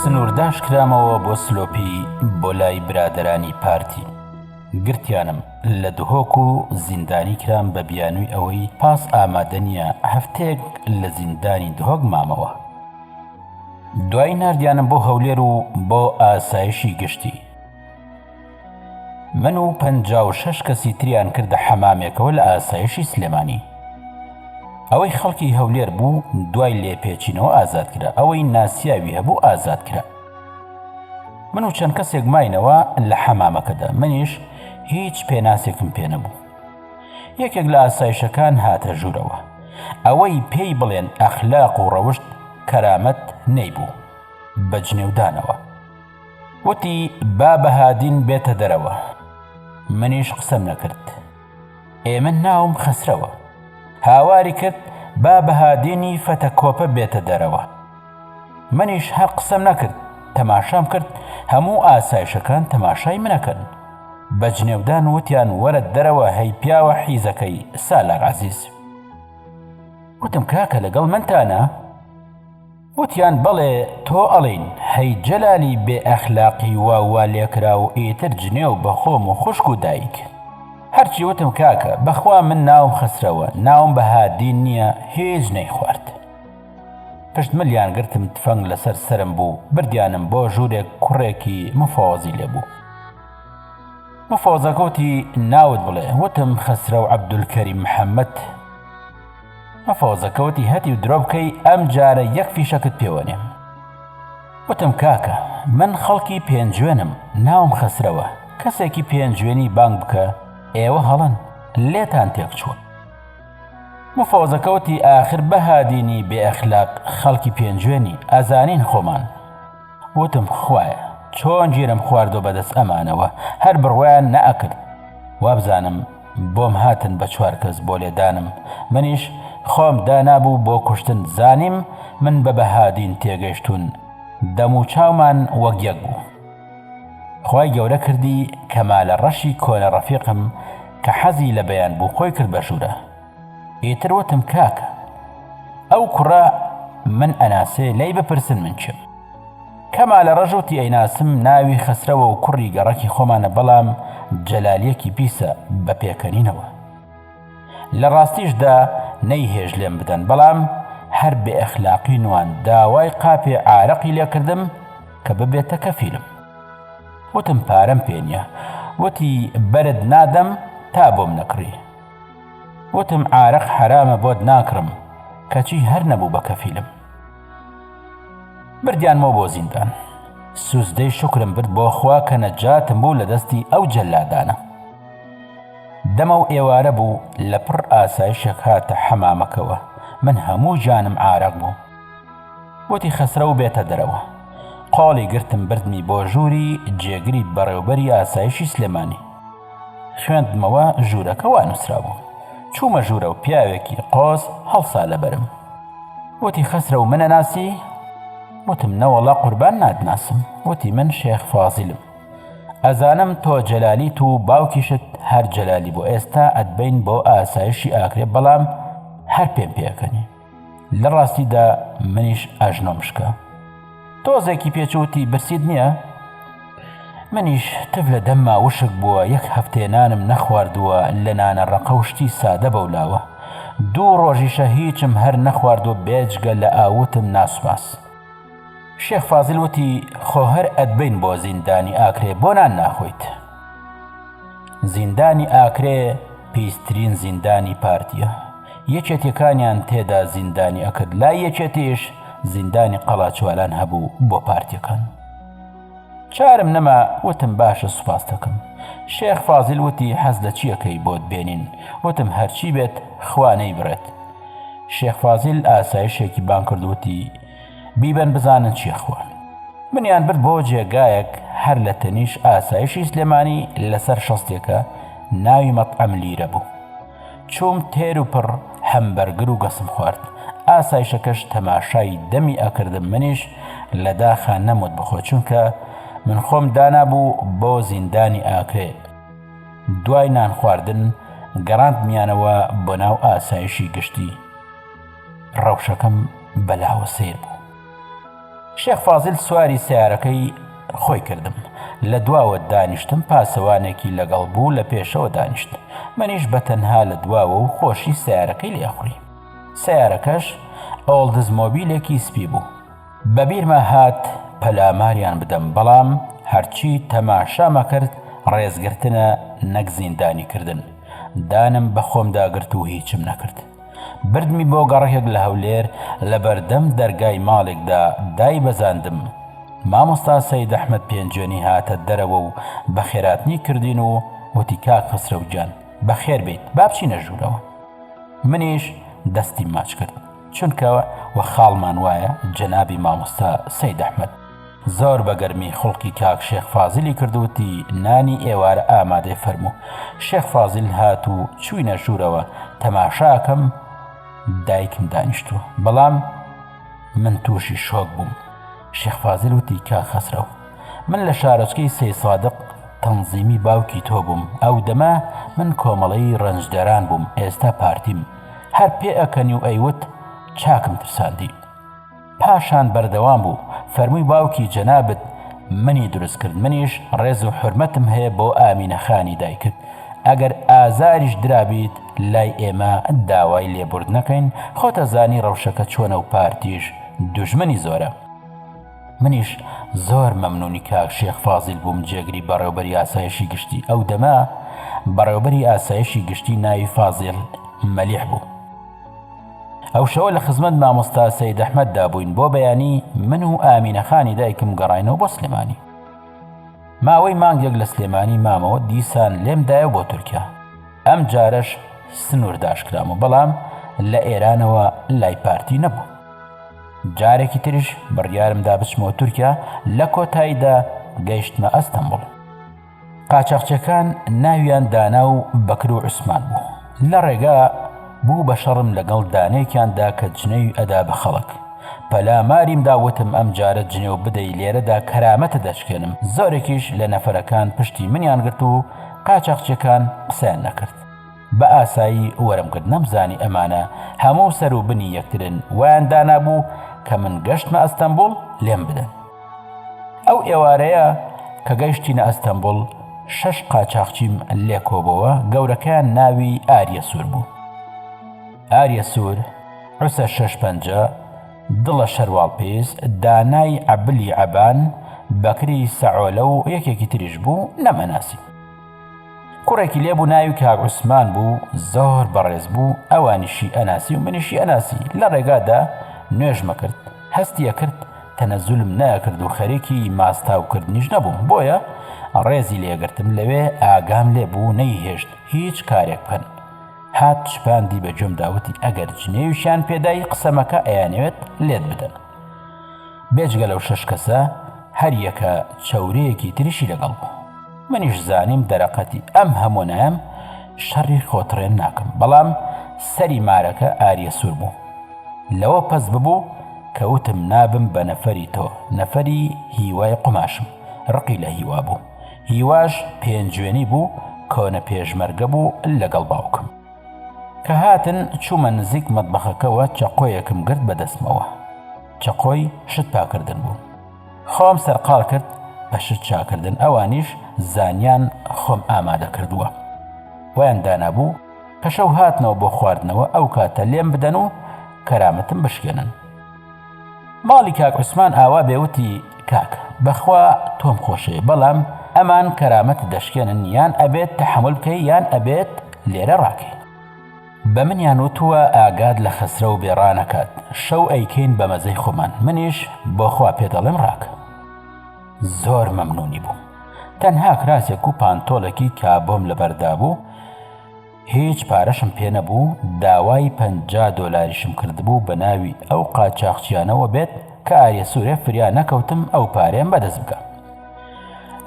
سنوورداش کرامەوە بۆ سلۆپی بۆ لای برادەرانی پارتی. گرتیانم لە دهۆک و زیندانی کرام بە بیانووی ئەوەی پاس ئامادە نییە، هەفتەیەک لە زیندانی دهۆک مامەوە. دوایی ناردیانم بۆ هەولێر و بۆ ئاسایشی گشتی. من و 56 کەسی تریان کردە حەمامێکەوە لە ئاسایشی سلێمانی. ئەوەی خەڵکی هەولێر بوو دوای لێپێچینەوە ئازاد کرا، ئەوەی ناسیاوی هەبوو ئازاد کرا. من و چەند کەسێک ماینەوە لە حەمامەکەدا، منیش هیچ پێناسێکم پێ نەبوو. یەکێک لە ئاسایشەکان هاتە ژوورەوە. ئەوەی پێی بڵێن ئەخلاق و ڕەوشت کەرامەت نەیبوو. بە جنێودانەوە. وتی با بەهادین بێتە دەرەوە. منیش قسەم نەکرد. ئێ من ناوم خەسرەوە. هاواری کرد با بەهادینی فەتە کۆپە بێتە دەرەوە. منیش هەر قسەم نەکرد، تەماشام کرد هەموو ئاسایشەکان تەماشای منەکەن. بە جنێودان وتیان وەرە دەرەوە هەی پیاوە حیزەکەی سالار عەزیز. وتم کاکە لەگەڵ منتانە؟ وتیان بەڵێ تۆ ئەڵێین هەی جەلالی بێ ئەخلاقی وا وا لێکراو ئیتر جنێو بە خۆم و خوشک و دایک. هەرچی وتم کاکە بەخوا من ناوم خەسرەوە ناوم بەهادین نییە هیچ نەیخوارد. پشت ملیان گرتم تفەنگ لەسەر سەرم بوو بردیانم بۆ ژوورێک کوڕێکی مفەوەزی لێ بوو. مفەوەزەکە وتی ناوت بڵێ وتم خەسرەو عەبدولکەریم محەممەد. مفەوەزەکە وتی هەتیو درۆ بکەی ئەم جارە یەک فیشەکت پێوەنێم. وتم کاکە من خەڵکی پێنجوێنم ناوم خەسرەوە کەسێکی پێنجوێنی بانگ بکە ئێوە هەڵەن لێتان تێکچووە. مفەوەزەکە وتی ئاخر بەهادینی بێ ئەخلاق خەڵکی پێنجوێنی ئەزانین خۆمان. وتم خوایە چۆن گیرم خواردوە بەدەست ئەمانەوە هەر بڕوایان نەئەکرد وابزانم بۆم هاتن بە چوار کەس بۆ لێدانم منیش خۆم دانابوو بۆ کوشتن زانیم من بە بەهادین تێگەشتون دەم و چاومان وەک یەک بوو خوای گەورە کردی کەمالە ڕەشی کۆنە ڕەفیقم کە حەزی لە بەیان بوو خۆی کرد بە ژوورە ئیتر وتم کاکە ئەو کوڕە من ئەناسێ لێی بپرسن من کێم کەمالە ڕەش وتی ئەیناسم ناوی خەسرەوە و کوڕی گەڕەکی خۆمانە بەڵام جەلالیەکی پیسە بە پێکەنینەوە لە ڕاستیشدا نەیهێش لێم بدەن بەڵام هەر بێ ئەخلاقی نوان داوای قاپێ عارەقی لێکردم کە ببێتە کەفیلم وتم پارەم پێ نییە وتی بەرت نادەم تا بۆم نەکڕی وتم عارەق حەرامە بۆت ناکڕم کەچی هەر نەبوو بە کەفیلم بردیانمەوە بۆ زیندان سوزدەی شوکرم برد بۆ خوا کە نەجاتم بوو لە دەستی ئەو جەلادانە دەمە و ئێوارە بوو لە پڕ ئاسایشێک هاتە حەمامەکەوە من هەموو جانم عارەق بوو وتی خەسرەو بێتە دەرەوە قۆڵی گرتم بردمی بۆ ژووری جێگری بەڕێوبەری ئاسایشی سلێمانی خوێندمەوە ژوورەکە وا نووسرابوو چوومە ژوورە و پیاوێکی قۆز هەڵسا لەبەرم وتی خەسرەو منە ناسی وتم نەوەڵا قوربان ناتناسم وتی من شێخ فازیلم ئەزانم تۆ جەلالیت و باوکیشت هەر جەلالی بۆ ئێستا ئەتبەین بۆ ئاسایشی ئاکرێ بەڵام هەر پێم پێکەنی لە ڕاستیدا منیش ئەژنۆم شکا. تۆزێکی پێچووتی برسیت نییە؟ منیش تف لە دەمما وشک بووە یەک هەفتەیە نانم نەخواردووە لە نانە ڕەقە و شتی سادە بەولاوە دوو ڕۆژیشە هیچم هەر نەخواردووە بێجگە لە ئاوتم ناسوپاس. شێخ فازیل وتی خۆ هەر ئەتبەین بۆ زیندانی ئاکرێ بۆ نان ناخۆیت؟ زیندانی ئاکرێ پیسترین زیندانی پارتیە یەکێتیەکانیان تێدا زیندانی ئەکرد لای یەکێتیش زیندانی قەڵاچوالان هەبوو بۆ پارتیەکان چارم نەما وتم باشە سوپاس دەکەم شێخ فازیل وتی حەز لە چیەکەی بۆت بێنین وتم هەرچی بێت خوا نەیبڕێت شێخ فازیل ئاسایشێکی بان کرد وتی بیبەن بزانن چیە خوا منیان برد بۆ جێگایەک هەر لە تەنیش ئاسایشی سلێمانی لەسەر شەستێکە ناوی مەتعەم لیرە بوو چووم تێر و پڕ هەمبەرگر و گەسم خوارد ئاسایشەکەش تەماشای دەمی ئەکردم منیش لە داخا نەموت بخۆ چونکە من خۆم دانابوو بۆ زیندانی ئاکرێ دوای نان خواردن گەڕاندمیانەوە بۆ ناو ئاسایشی گشتی ڕەوشەکەم بەلاوە سەیر بوو. شێخ فازیل سواری سەیارەکەی خۆی کردم. لە دواوە دانیشتم، پاسەوانێکی لەگەڵ بوو لە پێشەوە دانیشت. منیش بە تەنها لە دواوە و خۆشی سەیارەکەی لێ خوڕی. سەیارەکەش ئۆڵدزمۆبیلێکی سپی بوو. بە بیرما هات پەلاماریان بدەم، بەڵام هەرچی تەماشامە کرد ڕێزگرتنە نەک زیندانی کردن. دانم بە خۆمدا گرت و هیچم نەکرد. بردمی بۆ گەڕەکێک لە هەولێر لە بەردەم دەرگای ماڵێکدا دایبەزاندم. مامۆستا سەید ئەحمەد پێنجوێنی هاتە دەرەوە و بەخێراتنی کردین و وتی کاک خەسرەو گیان بەخێر بێیت با بچینە ژوورەوە. منیش دەستیم ماچ کرد چونکە وە خاڵمان وایە جەنابی مامۆستا سەید ئەحمەد. زۆر بە گەرمی خوڵقی کاک شێخ فازیلی کرد و وتی نانی ئێوارە ئامادەیە فەرموو. شێخ فازیل هات و چووینە ژوورەوە، تەماشاکەم دایکم دانیشتووە، بەڵام من تووشی شۆک بووم. شێخ فازیل وتی کاک خەسرەو من لە شارۆچکەی سەیسادق تەنزیمی باوکی تۆ بووم، ئەو دەمە من کۆمەڵەی ڕەنجدەران بووم، ئێستا پارتیم. هەر پێئەکەنی و ئەیوت چاکم ترساندی. پاشان بەردەوام بوو، فەرمووی باوکی جەنابت منی دروست کرد، منیش ڕێز و حورمەتم هەیە بۆ ئامینە خانی دایکت، ئەگەر ئازاریش درابیت لای ئێمە داوای لێبوردنەکەین، خۆتەزانی ڕەوشەکە چۆنە و پارتیش دوژمنی زۆرە. منیش زۆر مەمنونی کاک شێخ فازیل بووم جێگری بەڕێوبەری ئاسایشی گشتی، ئەو دەمە بەڕێوبەری ئاسایشی گشتی ناوی فازیل مەلیح بوو. ئەو شەوە لە خزمەت مامۆستا سەید ئەحمەددا بووین بۆ بەیانی من و ئامینەخانی دایکم گەڕاینەوە بۆ سلێمانی. ماوەی مانگێک لە سلێمانی مامەوە دیسان لێم دایەوە بۆ تورکیا. ئەم جارەش سنوور داشکرام و بەڵام لە ئێرانەوە لای پارتی نەبوو. جارێکی تریش بڕیارم دا بچمەوە تورکیا لە کۆتاییدا گەیشتمە ئەستەنبوڵ. قاچاخچیەکان ناویان دانا و بەکر و عوسمان بوو. لە ڕێگا بوو بە شەڕم لەگەڵ دانەیەکیاندا کە جنێوی ئەدا بە خەڵک. پەلاماریم دا وتم ئەم جارە جنێو بدەی لێرەدا کەرامەتت ئەشکێنم. زۆرێکیش لە نەفەرەکان پشتی منیان گرت و قاچاخچیەکان قسەیان نەکرد. بە ئاسایی وەرم گرت نەمزانی ئەمانە هەموو سەر و بنی یەکترن وایان دانابوو کە من گەشتمە ئەستەنبوڵ لێم بدەن. ئەو ئێوارەیە کە گەیشتینە ئەستەنبوڵ شەش قاچاخچیم لێ کۆبۆوە گەورەکەیان ناوی ئاریە سوور بوو. ئاریە سوور، عوسە شەش پەنجە، دڵە شەرواڵ پیس، دانای عەبلی عەبان، بەکری سەعۆلە و یەکێکی تریش بوو نەمئەناسی. کوڕێکی لێ بوو ناوی کاک عوسمان بوو زۆر بەڕێز بوو ئەوانیشی ئەناسی و منیشی ئەناسی لە ڕێگادا نوێژمە کرد هەستی ئەکرد تەنەزولم نەئەکرد و خەریکی ماستاوکردنیش نەبووم بۆیە ڕێزی لێگرتم لەوێ ئاگام لێ بوو نەیهێشت هیچ کارێک بکەن هات چپاندی بە گوێمدا وتی ئەگەر جنێویشیان پێدای قسەمەکە ئەیانەوێت لێت بدەن بێجگە لەو شەش کەسە هەریەکە چەورەیەکی تریشی لەگەڵ بوو منیش زانیم دەرەقەتی ئەم هەموو نایەم شەڕی خۆتڕێن ناکەم بەڵام سەری مارەکە ئاریە سوور بوو لەوە پەس ببوو کە وتم نابم بە نەفەری تۆ نەفەری هیوای قوماشم ڕقی لە هیوا بوو هیواش پێنجوێنی بوو کۆنە پێشمەرگە بوو لەگەڵ باوکم کە هاتن چوومە نزیک مەتبەخەکەوە چەقۆیەکم گرت بە دەستمەوە چەقۆی شت پاکردن بوو خۆم سەرقاڵ کرد بە شت چاکردن ئەوانیش زانیان خۆم ئامادە کردووە ویان دانابوو کە شەو هاتنەوە بۆ خواردنەوە ئەو کاتە لێم بدەن و کەرامەتم بشکێنن ماڵی کاک عوسمان ئاوا بێ وتی کاک بەخوا تۆم خۆشەوێ بەڵام ئەمان کەرامەت دەشکێنن یان ئەبێت تەحەمول بکەی یان ئەبێت لێرە ڕاکەی بە منیان وتووە ئاگات لە خەسرەو بێ ڕانەکات شەو ئەیکەین بە مەزەی خۆمان منیش بۆخوا پێ دەڵێم ڕاکە زۆر مەمنونی بووم تەنها کراسێک و پانتۆڵێکی کابۆم لەبەردا بوو هیچ پارەشم پێ نەبوو، داوای 50 دۆلاریشم کردبوو بە ناوی ئەو قاچاخچیانەوە بێت کە ئاریە سوورێ فریا نەکەوتم ئەو پارەیەم بەدەست بگا.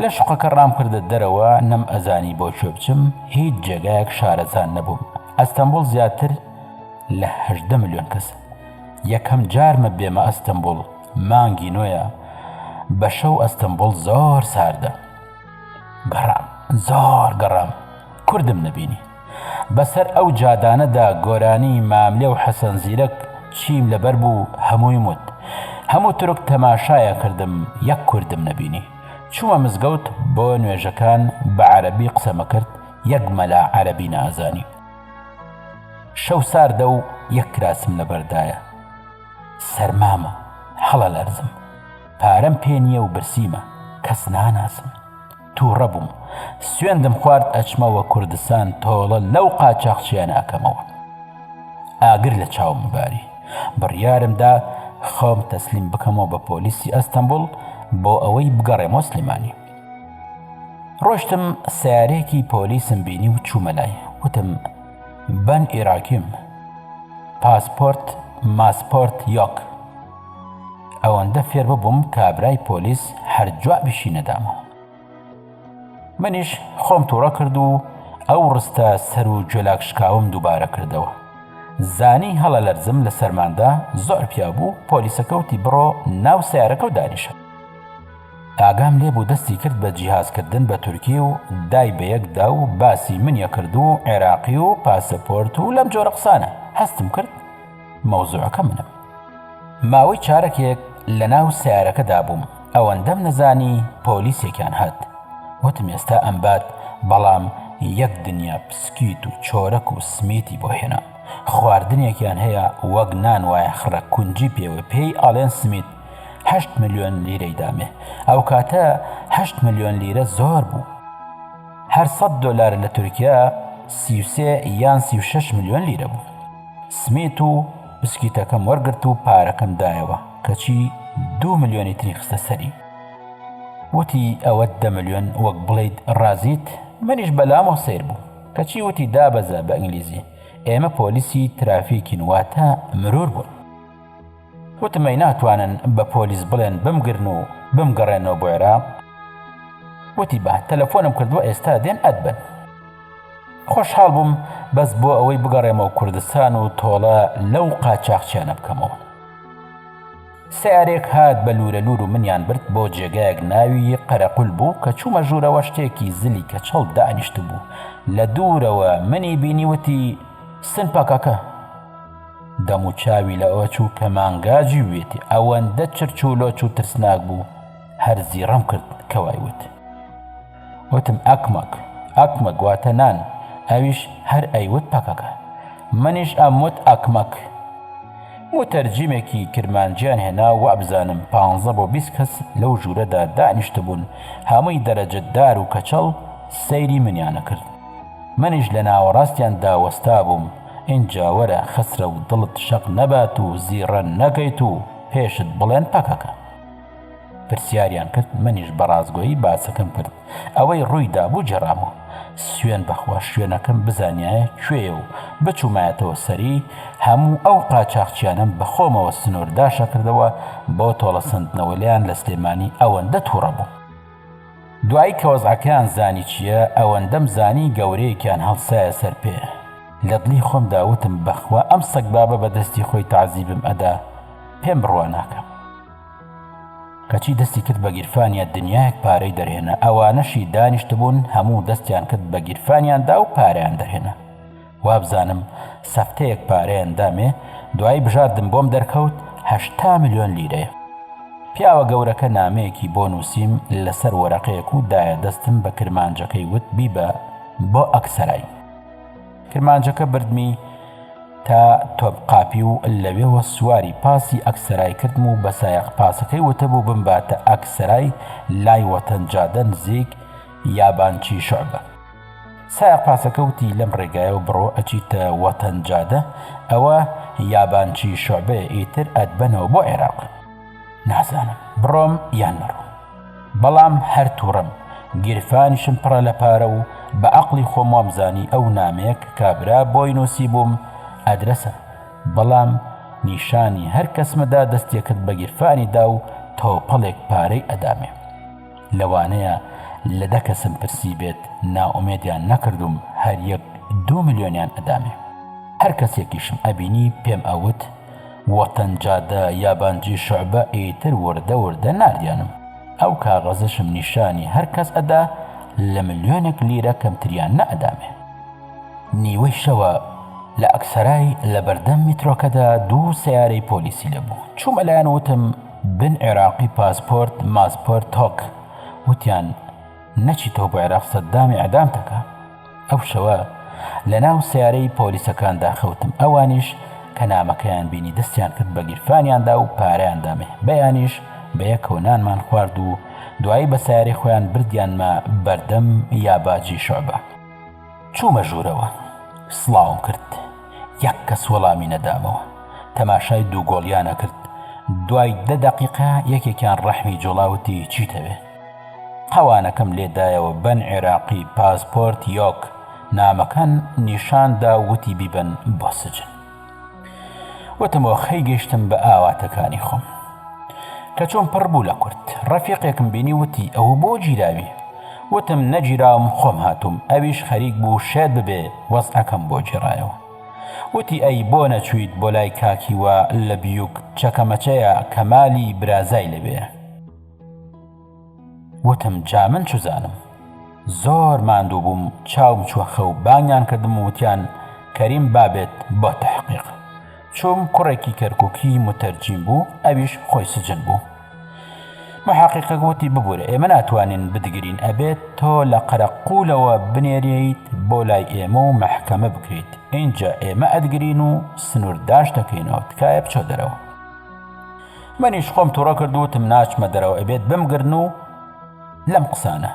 لە شوقەکە ڕام کردە دەرەوە نەم ئەزانی بۆ کوێ بچم هیچ جێگایەک شارەزان نەبووم ئەستەنبوڵ زیاتر لە 18 ملیۆن کەسە یەکەم جارمە بێمە ئەستەنبوڵ مانگی نۆیە بە شەو ئەستەنبوڵ زۆر ساردە گەڕام زۆر گەڕام کوردم نەبینی بەسەر ئەو جادانەدا گۆرانی ماملێ و حەسەن زیرەک چیم لەبەر بوو هەموویم وت. هەموو تورک تەماشایە کردم یەک کوردم نەبینی. چوومە مزگەوت بۆ نوێژەکان بە عەرەبی قسەمە کرد یەک مەلا عەرەبی نازانی. شەو ساردە و یەک کراسم لەبەردایە. سەرمامە، هەڵەلەرزم. پارەم پێ نییە و برسیمە، کەس ناناسم. تووڕە بووم. سوێندم خوارد ئەچمەوە کوردستان تۆڵە لەو قاچاخچییانە ئەکەمەوە. ئاگر لە چاوم باری. بڕیارم دا خۆم تەسلیم بکەمەوە بە پۆلیسی ئەستەنبوڵ بۆ ئەوەی بگەڕێمەوە سلێمانی. ڕۆشتم سەیارەیەکی پۆلیسم بینی و چوومە لای. وتم بەن ئیراکیم. پاسپۆرت ماسپۆرت یۆک. ئەوەندە فێر ببووم کابرای پۆلیس هەر جوابیشی نەدامەوە. منیش خۆم تووڕە کرد و ئەو ڕستە سەر و گوێلاک شکاوم دووبارە کردەوە. زانی هەڵە لەرزم لە سەرماندا زۆر پیا بوو پۆلیسەکە وتی بڕۆ ناو سیارەکە و دانیشە. ئاگام لێ بوو دەستی کرد بە جیهازکردن بە تورکی و دای بە یەکدا و باسی منیە کرد و عێراقی و پاسەپۆرت و لەم جۆرە قسانە هەستم کرد مەوزوعەکە منم. ماوەی چارەکێک لەناو سەیارەکەدا بووم ئەوەندەم نەزانی پۆلیسێکیان هات وتم ئێستا ئەمبات بەڵام یەک دنیا پسکیت و چۆرەک و سمیتی بۆ هێنام خواردنێکیان هەیە وەک نان وایە خڕە کونجی پێوە پێی ئەڵێن سمیت هەشت ملیۆن لیرەی دامێ ئەو کاتە هەشت ملیۆن لیرە زۆر بوو هەر سەد دۆلار لە تورکیا 33 یان 36 ملیۆن لیرە بوو سمیت و بسکیتەکەم وەرگرت و پارەکەم دایەوە کەچی دوو ملیۆنی تری خستە سەری وتی ئەوە دە ملیۆن وەک بڵیت ڕازیت منیش بەلامەوە سەیر بوو کەچی وتی دابەزە بە ئینگلیزی ئێمە پۆلیسی ترافیکین واتە مرور بوون وتم ئەی ناتوانن بە پۆلیس بڵێن بمگرن و بمگەڕێنەوە بۆ عێراق وتی بە تەلەفۆنم کردووە ئێستا دێن ئەتبەن خۆشحاڵ بووم بەس بۆ ئەوەی بگەڕێمەوە کوردستان و تۆڵە لەو قاچاخچیانە بکەمەوە. سەیارەیەک هات بە لوورە لوور و منیان برد بۆ جێگایەک ناوی قەرەقول بوو کە چوومە ژوورەوە شتێکی زلی کەچەڵ دانیشتبوو لە دوورەوە منی بینی وتی سن پەکەکە دەم و چاوی لە ئەوە چوو کە مانگا جیوێتی ئەوەندە چرچ و لۆچ و ترسناک بوو هەر زیڕەم کرد کە وای وت. وتم ئەکمەک، ئەکمەک واتە نان، ئەویش هەر ئەیوت پەکەکە. منیش ئەموت ئەکمەک. موتەرجیمێکی کرمانجیان هێنا وابزانم پانزە بۆ 20 کەس لەو ژوورەدا دانیشتبوون، هەمووی دەرەجەدار و کەچەڵ سەیری منیان ئەکرد. منیش لە ناوەڕاستیاندا وەستابووم، ئینجا وەرە خەسرەو دڵت شەق نەبات و زیڕە نەکەیت و پێشت بڵێن پەکەکە. پرسیاریان کرد منیش بە ڕاستگۆیی باسەکەم کرد ئەوەی ڕووی دابوو گێڕامەوە سوێن بەخوا شوێنەکەم بزانیایە کوێیە و بچوومایەتەوە سەری هەموو ئەو قاچاخچیانەم بە خۆمەوە سنوورداشە کردەوە بۆ تۆڵەسەندنەوە لێیان لە سلێمانی ئەوەندە تووڕە بووم دوایی کە وەزعەکەیان زانی چییە ئەوەندەم زانی گەورەیەکیان هەڵسایە سەر پێ لە دڵی خۆمدا وتم بەخوا ئەم سەگبابە بە دەستی خۆی تەعزیبم ئەدا پێم بڕوا ناکا. کەچی دەستی کرد بە گیرفانیا دنیایەک پارەی دەرهێنا ئەوانەشی دانیشتبوون هەموو دەستیان کرد بە گیرفانیاندا و پارەیان دەرهێنا وابزانم سەفتەیەک پارەیان دامێ دوایی بژاردم بۆم دەرکەوت هەشتا ملیۆن لیرەیە پیاوە گەورەکە نامەیەکی بۆ نووسیم لەسەر وەرەقەیەک و دایە دەستم بە کرمانجەکەی وت بیبە بۆ ئەکسەرای کرمانجەکە بردمی تا تۆپقاپی و لەوێوە سواری پاسی ئەکسەرای کردم و بە سایەق پاسەکەی وتبوو بمباتە ئەکسەرای لای وەتەن جادە نزیک یابانچی شوعبە. سایەق پاسەکە وتی لەم ڕێگایەوە بڕۆ ئەچیتە وەتەن جادە ئەوە یابانچی شوعبەیە ئیتر ئەتبەنەوە بۆ عێراق. نازانم بڕۆم یان نەڕۆم بەڵام هەر توڕەم گیرفانیشم پڕە لە پارە و بە عەقڵی خۆم وامزانی ئەو نامەیە کە کابرا بۆی نووسیبووم ئەدرەسە بەڵام نیشانی هەر کەسمەدا دەستێکرد بە گیرفانی دا و تۆپەڵێک پارەی ئەدامێ لەوانەیە لە دە کەسم پرسی بێت نائومێدیان نەکردوم هەر یەک دوو ملیۆنیان ئەدامێ هەر کەسێکیشم ئەبینی پێم ئەوت وەتەن جادە یابانجی شوعبە ئیتر وردە وردە ناردیانم ئەو کاغەزەشم نیشانی هەر کەس ئەدا لە ملیۆنێک لیرە کەمتریان نەئەدامێ. نیوەی شەوە. لە ئەکسەرای لە بەردەم میترۆکەدا دوو سەیارەی پۆلیسی لێ بوو. چوومە لایان وتم بن عێراقی پاسپۆرت ماسپۆرت تۆک. وتیان نەچیتەوە بۆ عێراق سەدام ئیعدامت ئەکا. ئەو شەوە لە ناو سەیارەی پۆلیسەکاندا خەوتم. ئەوانیش کە نامەکەیان بینی دەستیان کرد بە گیرفانیاندا و پارەیان دامێ. بەیانیش بەیەکەوە نانمان خوارد و دوایی بە سەیارەی خۆیان بردیانمە بەردەم یاباجی شوعبە. چوومە ژوورەوە سڵاوم کرد یەک کەس وەڵامی نەدامەوە تەماشای دووگۆڵیانە کرد دوای دە دەقیقە یەکێکیان ڕەحمی جوڵا وتی چیتەوێ قەوانەکەم لێدایەوە بەن عێراقی پاسپۆرت یۆک نامەکەن نیشاندا وتی بیبەن بۆ سجن وتم ئۆخەی گەیشتم بە ئاواتەکانی خۆم. کە چووم پڕ بوو لە کورد. ڕەفیقێکم بینی وتی ئەوە بۆ گیراوی؟ وتم نەگیراوم خۆم هاتووم. ئەویش خەریک بوو شێت ببێ وەزعەکەم بۆ گێڕایەوە. وتی ئەی بۆ نەچوویت بۆ لای کاک هیوا لە بیوک چەکەمەچەیە کەمالی برازای لەوێیە. وتم جا من چوزانم. زۆر ماندوو بووم چاوم چووە خەو بانگیان کردم و وتیان کەریم با بێت بۆ تەحقیق. چووم کوڕێکی کەرکوکی موتەرجیم بوو ئەویش خۆی سجن بوو. محەقیقەکە وتی ببورە ئێمە ناتوانین بتگرین ئەبێت تۆ لە قەرەقولەوە بنێریت بۆ لای ئێمە و مەحکەمە بکریت ئینجا ئێمە ئەتگرین و سنوورداش دەکەینەوە تکایە بچۆ دەرەوە. منیش خۆم توڕە کرد و وتم ناچمە دەرەوە ئەبێت بمگرن و لەم قسانە.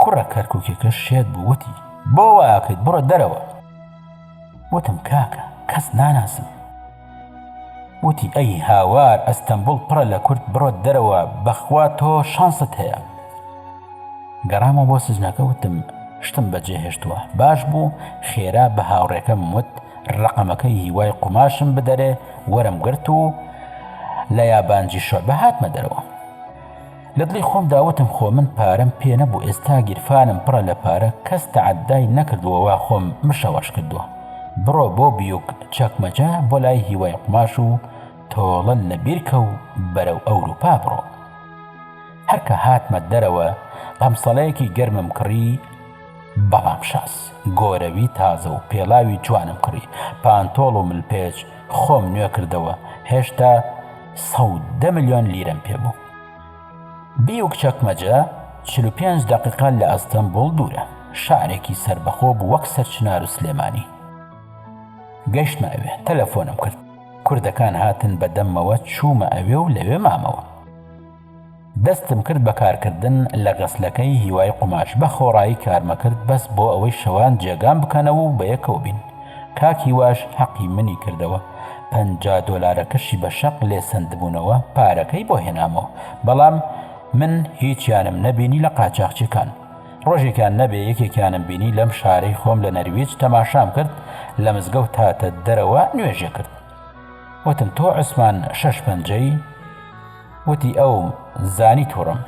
کوڕە کەرکوکیەکە شێت بوو وتی بۆ وا ئەکەیت بڕۆ دەرەوە. وتم کاکە کەس ناناسم. وتی ئەی هاوار ئەستەمبوڵ پڕە لە کورد بڕۆ دەرەوە بەخوا تۆ شانست هەیە. گەڕامەوە بۆ سجنەکە وتم شتم بەجێ هێشتووە باش بوو خێرا بە هاوڕێکەم وت ڕەقەمەکەی هیوای قوماشم بدەرێ وەرم گرت و لە یابانجی شۆربە هاتمە دەرەوە. لە دڵی خۆمدا وتم خۆ من پارەم پێ نەبوو ئێستا گیرفانم پڕە لە پارە کەس تەعەدای نەکردووە وا خۆم مشەوەش کردووە. بڕۆ بۆ بیوک چەکمەجە بۆ لای هیوای قوماش و تۆڵە لە بیرکە و بەرەو ئەوروپا بڕۆ. هەر کە هاتمە دەرەوە قەمسەڵەیەکی گەرمم کڕی، بەڵام شاز، گۆرەوی تازە و پێڵاوی جوانم کڕی، پانتۆڵ و ملپێچ، خۆم نوێ کردەوە، هێشتا 110 ملیۆن لیرەم پێ بوو. بیوک چەکمەجە 45 دەقیقە لە ئەستەنبوڵ دوورە، شارێکی سەربەخۆ بوو وەک سەرچنار و سلێمانی. گەیشتمە ئەوێ، تەلەفۆنم کرد، کوردەکان هاتن بە دەممەوە، چوومە ئەوێ و لەوێ مامەوە. دەستم کرد بە کارکردن لە غەسلەکەی هیوای قوماش، بە خۆڕایی کارمەکرد بەس بۆ ئەوەی شەوان جێگام بکەنەوە و بەیەکەوە بین. کاک هیواش هەقی منی کردەوە، 50 دۆلارەکەشی بە شەق لێ سەندبوونەوە، پارەکەی بۆ هێنامەوە. بەڵام من هیچیانم نەبینی لە قاچاخچیەکان. ڕۆژێکیان نەبێ یەکێکیانم بینی لەم شارەی خۆم لە نەرویج تەماشام کرد لە مزگەوت هاتە دەرەوە نوێژێ کرد. وتم تۆ عوسمان شەش پەنجەی؟ وتی ئەوم زانی توڕەم.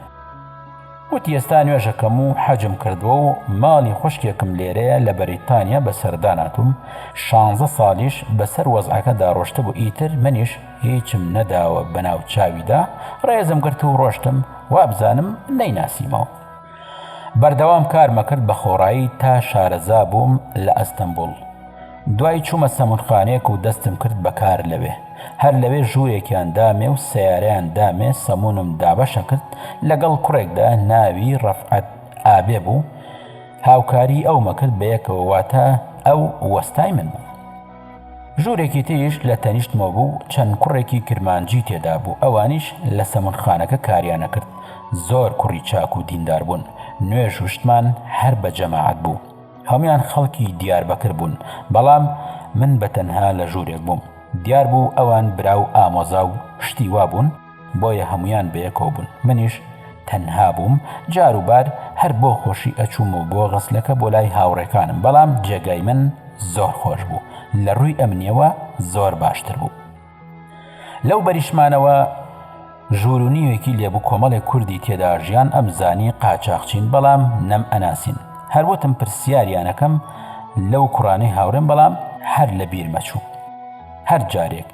وتی ئێستا نوێژەکەم و حەجم کردووە و ماڵی خوشکێکم لێرەیە لە بەریتانیا بە سەردان هاتووم، شانزە ساڵیش بەسەر وەزعەکەدا ڕۆشتبوو ئیتر منیش هیچم نەداوە بەناو چاویدا، ڕێزم گرت و ڕۆشتم وابزانم نەیناسیمەوە. بەردەوام کارمەکرد بە خۆڕایی تا شارەزا بووم لە ئەستەنبوڵ. دوای چوومە سەمونخانەیەک و دەستم کرد بە کار لەوێ. هەر لەوێ ژوورێکیان دامێ و سەیارەیان دامێ سەمونم دابەشەکرد لەگەڵ کوڕێکدا ناوی ڕەفعەت ئابێ بوو هاوکاری ئەومە کرد بەیەکەوە واتە ئەو وەستای من بوو. ژوورێکی تریش لە تەنیشتمەوە بوو چەند کوڕێکی کرمانجی تێدا بوو ئەوانیش لە سەمونخانەکە کاریان ئەکرد زۆر کوڕی چاک و دیندار بوون نوێژ و شتمان هەر بە جەماعەت بوو هەموویان خەڵکی دیاربەکر بوون بەڵام من بە تەنها لە ژوورێک بووم دیار بوو ئەوان برا و ئامۆزا و شتی وا بوون بۆیە هەموویان بەیەکەوە بوون منیش تەنها بووم جار و بار هەر بۆ خۆشی ئەچوومەوە بۆ غەسلەکە بۆ لای هاوڕێکانم بەڵام جێگای من زۆر خۆش بوو لە ڕووی ئەمنیەوە زۆر باشتر بوو لەو بەریشمانەوە ژوور و نیوێکی لێبوو کۆمەڵێک کوردی تێدا ژیان ئەمزانی قاچاخچین بەڵام نەم ئەناسین هەروتم پرسیاریانەکەم لەو کوڕانەی هاوڕێم بەڵام هەر لە بیرمەچوو هەر جارێک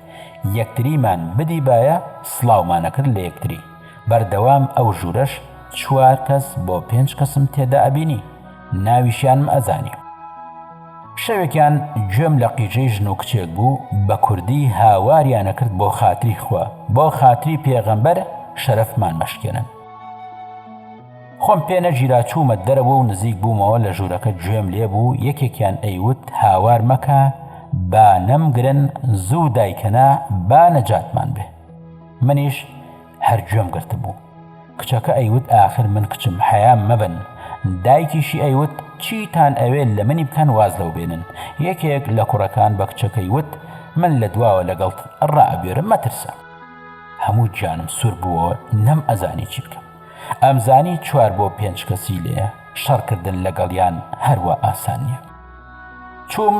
یەکتریمان بدیبایە سڵاومان ئەکرد لە یەکتری، بەردەوام ئەو ژوورەش چوار کەس بۆ پێنج کەسم تێدا ئەبینی، ناویشیانم ئەزانی. شەوێکیان گوێم لە قیژەی ژن و کچێک بوو بە کوردی هاواریان ئەکرد بۆ خاتری خوا، بۆ خاتری پێغەمبەر شەرەفمان مەشکێنن. خۆم پێ نەگیرا چوومە دەرەوە و نزیک بوومەوە لە ژوورەکە گوێم لێ بوو یەکێکیان ئەیوت هاوار مەکە با نەمگرن زوو دایکەنا با نەجاتمان بێ. منیش هەر گوێم گرتبوو. کچەکە ئەیوت ئاخر من کچم حەیام مەبەن، دایکیشی ئەیوت چیتان ئەوێ لە منی بکەن واز لەو بێنن، یەکێک لە کوڕەکان بە کچەکەی وت من لە دواوە لەگەڵت ڕائەبوێرم مەترسە. هەموو گیانم سوور بووەوە نەم ئەزانی چی بکەم. ئەمزانی چوار بۆ پێنج کەسی لێیە، شەڕکردن لەگەڵیان هەروا ئاسان نییە. چووم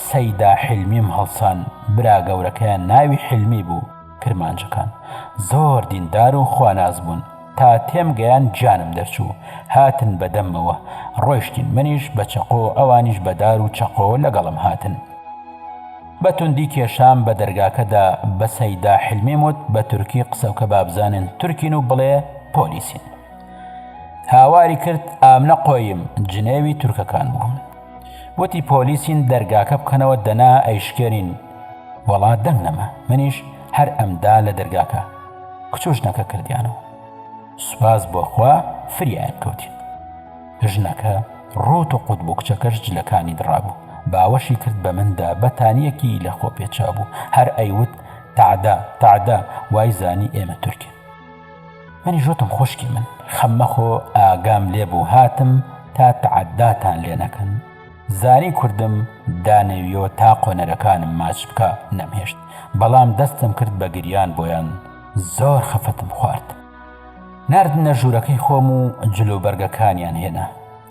سەیدا حیلمیم هەڵسان، برا گەورەکەیان ناوی حیلمی بوو، کرمانجەکان زۆر دیندار و خواناس بوون، تا تێم گەیان گیانم دەرچوو، هاتن بە دەممەوە، ڕۆیشتین منیش بە چەقۆ ئەوانیش بە دار و چەقۆ لەگەڵم هاتن. بە توندی کێشام بە دەرگاکەدا بە سەیدا حیلمیم وت بە تورکی قسە بکە با بزانن تورکین و بڵێ پۆلیسین. هاواری کرد ئامنە قۆیم جنێوی تورکەکان بوو. وتی پۆلیسین دەرگاکە بکەنەوە دەنا ئەیشکێنین. وەڵا دەنگ نەما منیش هەر ئەمدا لە دەرگاکە. کچ و ژنەکە کردیانەوە. سوپاس بۆ خوا فریایان کەوتین. ژنەکە ڕووت و قوت بوو کچەکەش جلەکانی دڕابوو باوەشی کرد بە مندا بەتانیەکی لە خۆ پێچابوو هەر ئەیوت تەعدا تەعدا وای زانی ئێمە تورکین. منیش وتم خوشکی من خەم مەخۆ ئاگام لێ بوو هاتم تا تەعەداتان لێ نەکەن زانی کوردم دانەویەوە تا قۆنەرەکانم ماچ بکا نەمهێشت بەڵام دەستم کرد بە گریان بۆیان زۆر خەفەتم خوارد ناردنە ژوورەکەی خۆم و جلوبەرگەکانیان هێنا